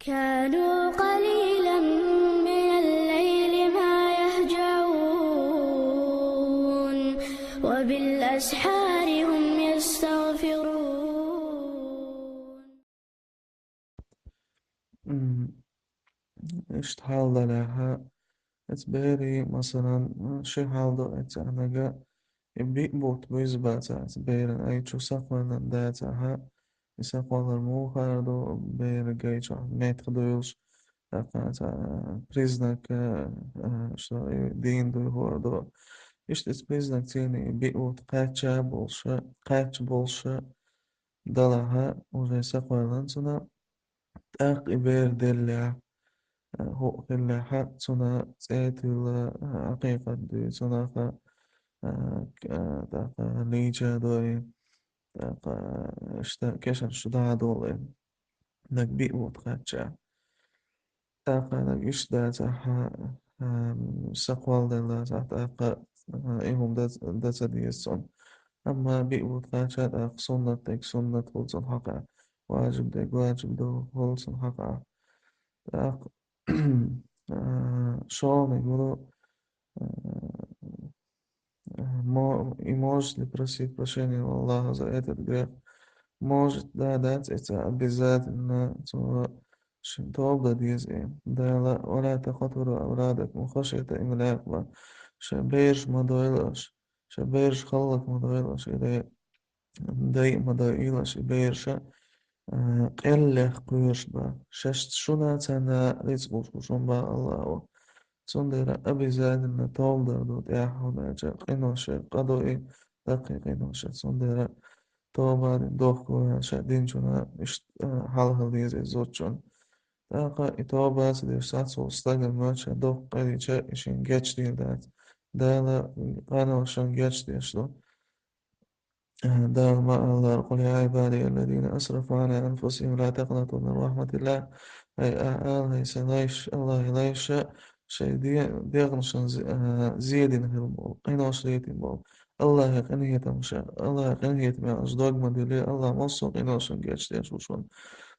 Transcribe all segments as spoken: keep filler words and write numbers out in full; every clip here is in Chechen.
كانوا قليلا من الليل ما يهجعون وبالأسحار هم يستغفرون. М, Иштта хьал далехьа, эца берий, масалан, ши хьал ду эца нага, и биъ бутт буьзза бацахь эца беран, ай чу сакхоьллина дацахьа, и сакхоллар муха хӀара ду, беран гай чохь меттах дуьйлуш, тӀаккха цхьа признак, а, а, что и дийна дуй хӀора ду. Иштта эца признак цийна и биъ бутт кхаьчча болуша, кхаьчча болуша, далахьа, уже сакхоьллина цунна, тӀаккха и бер деллехь, а, хӀуъа хиллехьа, цунна цӀе а туьлла, а, Ӏакъикъат дуй, цунах а, а, к-, а, тӀаккха лийча а дой, тӀаккха иштта кешнаш дӀа а долу, наг биъ бутт кхаьчча. ТӀаккха наг иштта дацахьа, ам, сакхолладелла сахь тӀаккха, а, и хӀума дац-, дан ца деза цунна. Амма биъ бутт кхаьчча тӀаккха суннат дерг суннат хуьлу цунна хьакъехь, важиб дерг важиб ду хуьлу цунна хьакъехь. ТӀаккха, а, шолгӀаниг ву, а, Мо-, и может ли просить прощения у Аллаха за этот грех? Может, да, дац эца обязательно цо шен тоба дан деза и. Дала: «ولا تقتلوا أولادكم خشية إملاق», бан. Шайн бераш ма дойла аша, шайн бераш хӀаллак ма дойла аша, или дай а ма дойла аша и бераша, а, къеллех кхоьруш бан. Шаьш шуна царна рицкъ луш бу шуна бан Аллахо. Цундела обязательно тоба дар ду тӀехь, хӀунда аьлча къиноша къа ду и, даккхий къиноша. Цундела тоба дина дохко ваьлла ша динчунна иштта, а, хьалхара деза иза зудчунна. ТӀаккха и тоба ца деш сацволу стагана моьтту ша доккха къа дича, и шен гечдийр дац. Дала къиношна гечдеш ду. Дала ма-аллара: «قل يا عبادي الذين أسرفوا على أنفسهم لا تقنطوا من رحمة الله». Хьай а-, ала, хьай сан лайш, Аллахьан лайша, шайн де-, дегӀнашан зе-, а, зедина хила болу, къинош летийна болу. Аллахьан къинхетамаша, Аллахьан къинхетаме аша дог ма дуьллий, Аллахь массо а къиношна гечдеш ву шуна.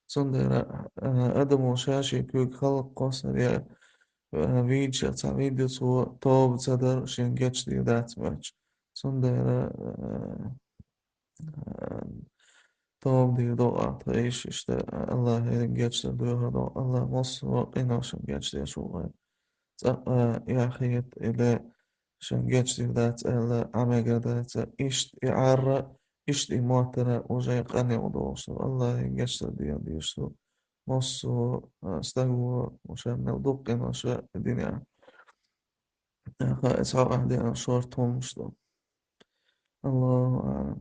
Цундела, а, адамо ша шен куьйга хӀаллакьхо санна, а, вийча цхьа вийдо цо, тоба ца дар шен гечдийр дац моьттуш. Цундела, а, а, тоба дийр ду ахь, тхайша иштта Аллахьан гечдар доьхур ду, Аллахь массо а къиношна гечдеш ву вайн. ЦӀаккха, а, яхьийта или шен гечдийр дац аьлла, Ӏамега дац, иштта и Ӏарра, иштта и моттара уже къанъюкъа долуш ду. Аллахьан гечдар дийр дезаш ду массо а, а, стаго, ша мел дукха къиноша динехь. ТӀаккха иза хьокъехь деана шорта хӀуманаш ду. Аллаху аӀлам.